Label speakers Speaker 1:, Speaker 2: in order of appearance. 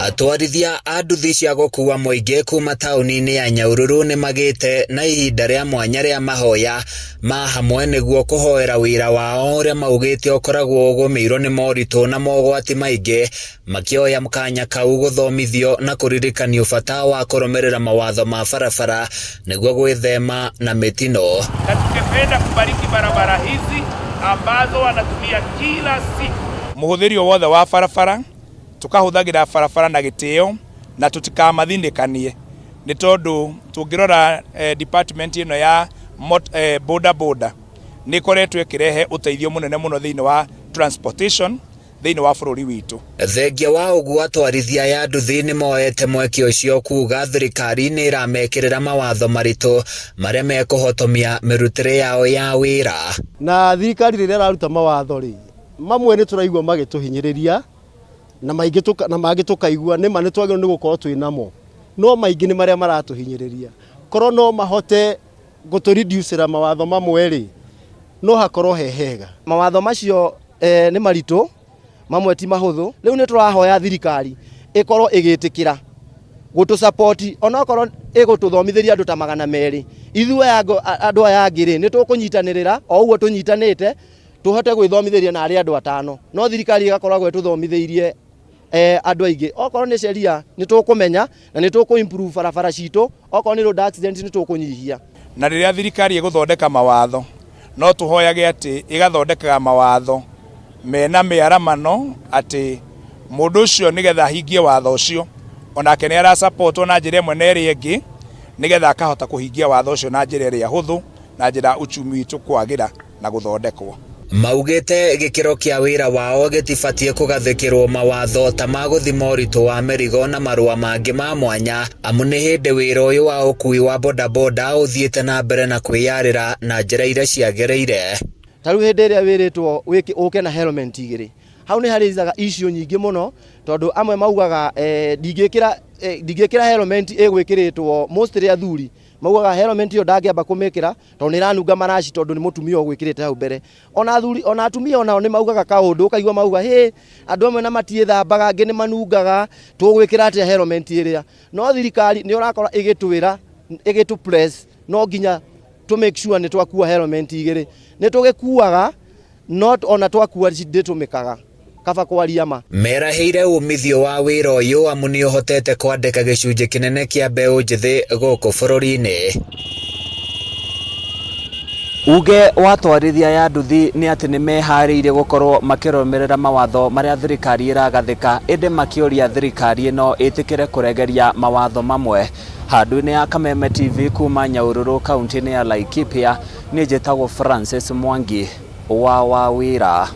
Speaker 1: Atwarithia a nduthi cia gũkuua mũingĩ kuma taũni-inĩ ya Nyahururu nĩ magĩte na ihinda rĩa mwanya rĩa mahoya ma hamwe nĩguo kũhoera wĩra wao ũrĩa maugĩte ũkoragwo ũgũmĩirwo nĩ moritũ na mogwati maingĩ, makĩoya kanya kau gũthomithio na kũririkanio bata wa kũrũmĩrĩra mawatho ma barabara nĩguo gwĩthema na mĩtino.
Speaker 2: Na tungependa kubariki barabara hizi ambazo wanatumia kila siku. Mũhũthĩri o wothe wa barabara tũkahũthagĩra barabara na gĩtĩo na tũtikamathinĩkanie, nĩ tondũ tũngĩrora department ĩno ya boda boda nĩ ĩkoretwo ĩkĩrehe ũteithio mũnene mũno thĩinĩ wa transportation thĩinĩ wa bũrũri witũ.
Speaker 1: Thengia wa ũguo, atwarithia aya a nduthi nĩ moete mweke ũcio kuga thirikari nĩ ĩramekĩrĩra mawatho maritũ marĩa mekũhotomia mĩrutĩre yao ya wĩra.
Speaker 3: Na thirikari rĩrĩa ĩraruta mawatho rĩ, mamwe nĩ tũraigua magĩtũhinyĩrĩria na maingĩ na mangĩ tũkaigua nĩma nĩ twagĩrĩirwo nĩ gũkorwo twĩ namo, no maingĩ nĩ marĩa maratũhinyĩrĩria. Korwo no mahote gũtũ mawatho mamwe rĩ, no hakorwo he hega.
Speaker 4: Mawatho macio nĩ maritũ, mamwe ti mahũthũ. Rĩu nĩ tũrahoya thirikari ĩkorwo ĩgĩtĩkĩra gũtũ support, onokorwo ĩgũtũthomithĩria andũ ta 200. Ithuĩ andũ aya angĩ rĩ, nĩ tũkũnyitanĩrĩra o ũguo tũnyitanĩte tũhote gwĩthomithĩria na arĩ andũ 5, no thirikari ĩgakoragwo ĩtũthomithĩirie andũ aingĩ. Okorwo nĩ sheria nĩ tũkũmenya na nĩ tũkũ improve barabara citũ, okorwo nĩ road accident nĩ tũkũnyihia.
Speaker 2: Na rĩrĩa thirikari ĩgũthondeka mawatho, no tũhoyage atĩ ĩgathondekaga mawatho mena mĩaramano, atĩ mũndũ ũcio nĩgetha ahingie watho ũcio onake nĩ arasupportwo na njĩra ĩmwe na ĩrĩa ĩngĩ, nĩgetha akahota kũhingia watho ũcio na njĩra ĩrĩa hũthũ na njĩra uchumi witũ kwagĩra na gũthondekwo.
Speaker 1: Maugĩte gĩkĩro kĩa wĩra wao gĩtibatiĩ kũgathĩkĩrwo mawatho ta ma gũthima ũritũ wa mĩrigo na marũa mangĩ ma mwanya, amu nĩ hĩndĩ wĩra ũyũ wa ũkui wa bodaboda ũthiĩte na mbere na kwĩyarĩra na njĩra iria ciagĩrĩire.
Speaker 4: Ta rĩu hĩndĩ ĩrĩa wĩrĩtwo ũke na helmet 2, hau nĩ harĩizaga issue nyingĩ mũno, tondũ amwe maugaga ndingĩkĩra helmet ĩgwĩkĩrĩtwo. Mostly athuri maugaga helmet ĩyo ndangĩamba kũmĩkĩra tondũ nĩ ĩranunga maraci, tondũ nĩ mũtumia ũgwĩkĩrĩte hau mbere. Ona athuri ona atumia onao nĩ maugaga kaũndũ, ũkaigua mauga hĩ, andũ amwe na matiĩthambaga, angĩ nĩ manungaga, tũgwĩkĩra atĩa helmet ĩrĩa? No thirikari nĩ ũrakora ĩgĩtwĩra, ĩgĩtũ press no nginya to make sure nĩ twakua helmet 2. Nĩ tũgĩkuaga, not ona twakua ndĩtũmĩkaga, kaba kwaria ma.
Speaker 1: Merahĩire umithio wa wĩra ũyũ, amu nĩ ũhotete kwandĩka gĩcunjĩ kĩnene kĩa mbeũ njĩthĩ gũkũ bũrũri-inĩ. Uge wa atwarithia ya nduthi nĩ atĩ nĩ meharĩirie gũkorwo makĩrũmĩrĩra mawatho marĩa thirikari ĩragathĩka, ĩndĩ makĩũria thirikari ĩno ĩtĩkĩre kũregeria mawatho mamwe. Handũ-inĩ ya Kameme TV kuma Nyahururu, kaunti-inĩ ya Laikipia, niĩ njĩtagwo Francis Mwangi wa Wawĩra.